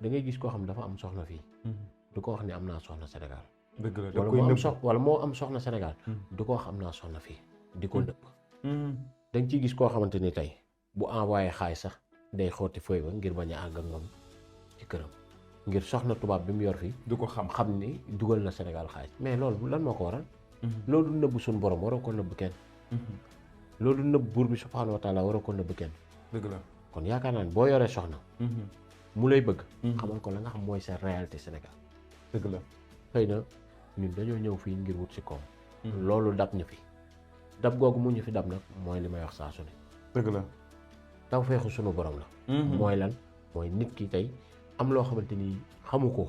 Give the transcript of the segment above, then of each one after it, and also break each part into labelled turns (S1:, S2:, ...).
S1: da ngay gis koo xam dafa am soxna fii du ko wax ni am naa soxna Sénégal
S2: dëgg la
S1: wala moo am wala moo am soxna Sénégal du ko wax am naa soxna fii di ko nëbb da nga ciy gis koo xamante ni tey bu envoyé xaalis sax day xooti feuille ba ngir bañ a àgg ak moom ci këram ngir soxna tubaab bi mu yor fii
S2: du ko xam
S1: ni dugal na Sénégal xaalis mais loolu lan moo ko waral loolu nëbb suñu borom waroo ko nëbb kenn loolu nëbb buur bi subhaanahu wa taala waroo ko nëbb kenn
S2: dëgg la
S1: kon yaakaar naa ne boo yoree soxna mu lay bëgg xamal ko la nga xam mooy sa réalité Sénégal
S2: dëgg la
S1: xëy na ñun dañoo ñëw fii ngir wut si koom loolu dab ñu fi dab googu mu ñu fi dab nag mooy li may wax saa su ne
S2: dëgg la
S1: taw feexu sunu borom la mooy lan mooy nit ki tey am loo xamante ni xamu ko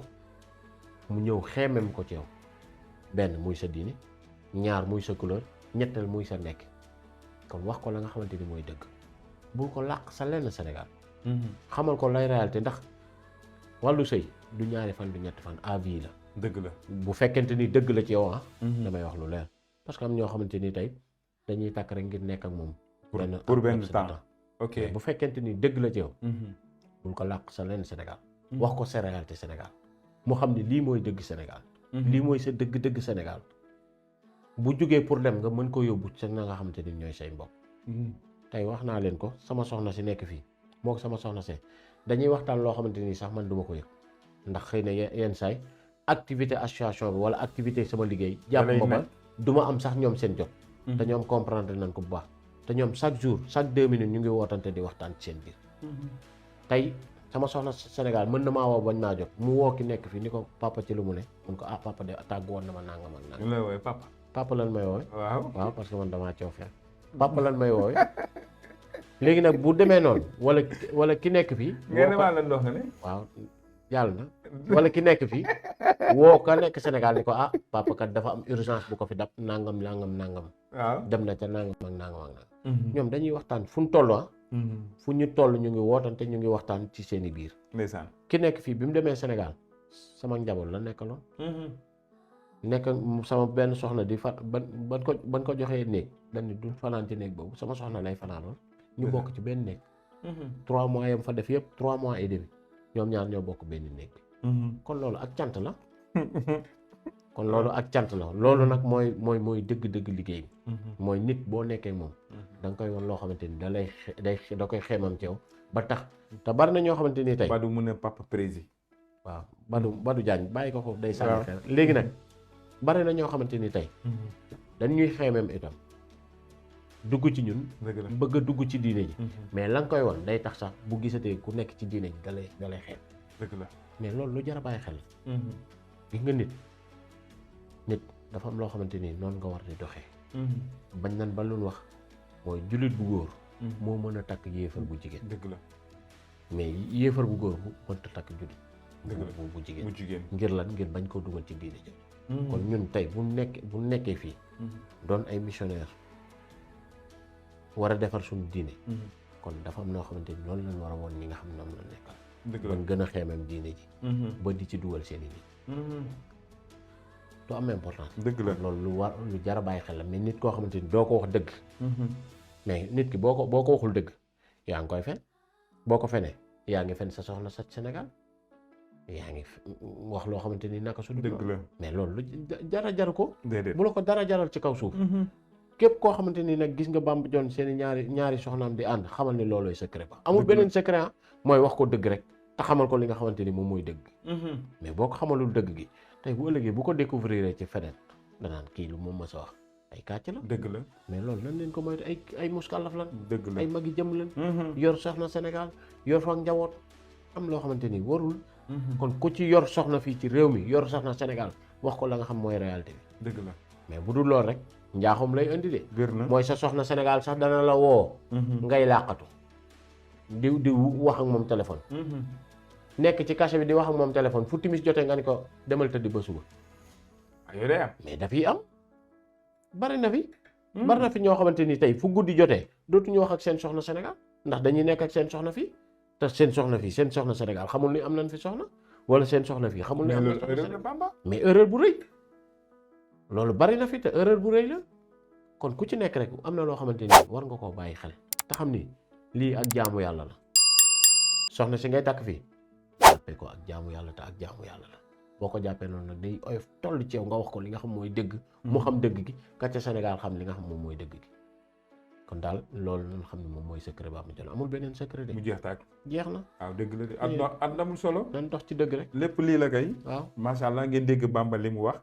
S1: mu ñëw xeemem ko ci yow benn muy sa diine ñaar muy sa couleur ñetteel muy sa nekk kon wax ko la nga xamante ni mooy dëgg bul ko làq sa lenn Sénégal xamal ko lay réalité ndax wàllu sëy du ñaari fan du ñetti fan à vie la
S2: dëgg la
S1: bu fekkente ni dëgg la ci yow damay wax lu leer parce que am ñoo xamante ni tey dañuy takk rek ngir nekk ak moom
S2: pour benn temps ok
S1: bu fekkente ni dëgg la ci yow bul ko làq sa lenn Sénégal wax ko sa réalité Sénégal mu xam ne lii mooy dëgg Sénégal lii mooy sa dëgg-dëgg Sénégal bu jógee pour dem nga mën ko yóbbu sa na nga xamante ni ñooy say mbokk tey wax naa leen ko sama soxna si nekk fii moo ko sama soxna si dañuy waxtaan loo xamante ni sax man duma ko yëg ndax xëy na yenn saay activité association bi wala activité sama liggéey jàpp ma ba du ma am sax ñoom seen jot te ñoom comprendre nañ ko bu baax te ñoom chaque jour chaque 2 minutes ñu ngi wootante di waxtaan ci seen biir tey sama soxna Sénégal mën na maa woo bañ maa jot mu woo ki nekk fii ni ko papa ci lu mu ne mun ko papa de tàggu woon na ma nangam ak nangam.
S2: ñu lay woowee
S1: papa lan may woowee.
S2: waaw
S1: parce que man damaa coow fekk papa lan may woowee léegi nag bu demee noonu wala ki nekk fii.
S2: ngeen ne maa leen dox nga ne.
S1: waaw yàlla na wala ki nekk fii woo ka nekk Sénégal ni ko papa kat dafa am urgence bu ko fi dab nangam.
S2: waaw
S1: dem na ca nangam ak nangam. ñoom dañuy waxtaan fu ñu toll fu ñu toll ñu ngi wootante ñu ngi waxtaan ci seen i biir.
S2: ndeysaan
S1: ki nekk fii bi mu demee Sénégal sama njaboot la nekkaloon. nekk sama benn soxna di fa ban ko joxee néeg dañ ne du fanaan ci néeg boobu sama soxna lay fanaanoon ñu bokk ci benn néeg. 3 mois yam fa def yëpp 3 mois et demi ñoom ñaar ñoo bokk benn néeg bi. kon loolu ak cant la. kon loolu ak cant la loolu nag mooy dëgg-dëgg liggéey bi. mooy nit boo nekkee moom. da nga koy won loo xamante ni da koy xeemam ci yow ba tax te bari na ñoo xamante ni tey.
S2: Badou mu ne papa prési.
S1: waaw Badou Diagne bàyyi ko foofu day sànni xel léegi nag bari na ñoo xamante ni tey. dañuy xeemam itam dugg ci ñun. bëgg a dugg ci diine ji. mais la nga koy won day tax sax bu gisatee ku nekk ci diine ji da lay xeeb.
S2: dëgg la
S1: mais loolu lu jar a bàyyi xel. gis nga nit dafa am loo xamante ni noonu nga war di doxee. bañ nan ba lu wax mooy jullit bu góor. moo mën a takk yéefar bu jigéen.
S2: dëgg la
S1: mais yéefar bu góor bu mënta takk jullit.
S2: dëgg la
S1: bu jigéen
S2: bu jigéen.
S1: ngir lan ngir bañ koo dugal ci diine ji. kon ñun tey bu nekkee fii. doon ay missionnaire war a defar suñu diine. kon dafa am noo xamante ni loolu lañ war a woon ñi nga xam ne moom la nekkal.
S2: dëgg la
S1: ban gën a xeemam diine ji. ba di ci dugal seen i nit. du am importance.
S2: dëgg la
S1: loolu lu jar a bàyyi xel la mais nit koo xamante ni doo ko wax dëgg. mais nit ki boo ko waxul dëgg yaa ngi koy fen boo ko fenee yaa ngi fen sa soxna sa Sénégal yaa ngi wax loo xamante ni naka su
S2: dëgg la
S1: mais loolu lu jaru ko.
S2: déedéet
S1: bu la ko dara jaral ci kaw suuf. képp koo xamante ni nag gis nga Bamba Dione seen ñaari soxnaam di ànd xamal ni loolooy secret ba. amul beneen secret mooy wax ko dëgg rek te xamal ko li nga xamante ni moom mooy dëgg. mais boo ko xamalul dëgg gi tey bu ëllëgee bu ko découvrir ci feneen danaan kii lu moom ma sa wax ay kàcc la.
S2: dëgg la
S1: mais loolu nan leen ko moytu ay muskàllaf lan.
S2: dëgg la
S1: ay magi jëm lan. yor soxna Sénégal yor fa njaboot am loo xamante ni warul. kon ku ci yor soxna fii ci réew mi yor soxna Sénégal wax ko la nga xam mooy réalité bi.
S2: dëgg la
S1: mais bu dul lool rek njaaxum lay indi de.
S2: wér na
S1: mooy sa soxna Sénégal sax dana la woo. ngay làqatu di wax ak moom téléphone. nekk ci cachet bi di wax ak moom téléphone fu timis jotee nga ni ko demal tëddi ba suba.
S2: aywa day am
S1: mais dafiy am bari na fi. bari na fi ñoo xamante ni tey fu guddi jotee dootuñu wax ak seen soxna Sénégal ndax dañuy nekk ak seen soxna fii te seen soxna Sénégal xamul ni am nañ fi soxna wala seen soxna fii xamul ni am nañ soxna Sénégal mais erreur bu rëy loolu bari na fi te erreur bu rëy la kon ku ci nekk rek am na loo xamante ni war nga koo bàyyi xel te xam ni lii ak jaamu yàlla la soxna si ngay takk fii jàppee ko ak jaamu yàlla te ak jaamu yàlla la boo ko jàppee noonu nag day oyof toll ci yow nga wax ko li nga xam mooy dëgg mu xam dëgg gi ka ca Sénégal xam li nga xam moom mooy dëgg gi kon daal loolu nañ xam ne moom mooy secret Bamba Dione amul beneen secret de
S2: mu jeex taag
S1: jeex na
S2: waaw dëgg la de àdduna amul solo
S1: nan dox ci dëgg rek
S2: lépp lii la kay
S1: waaw
S2: macha allah ngeen dégg Bamba li mu wax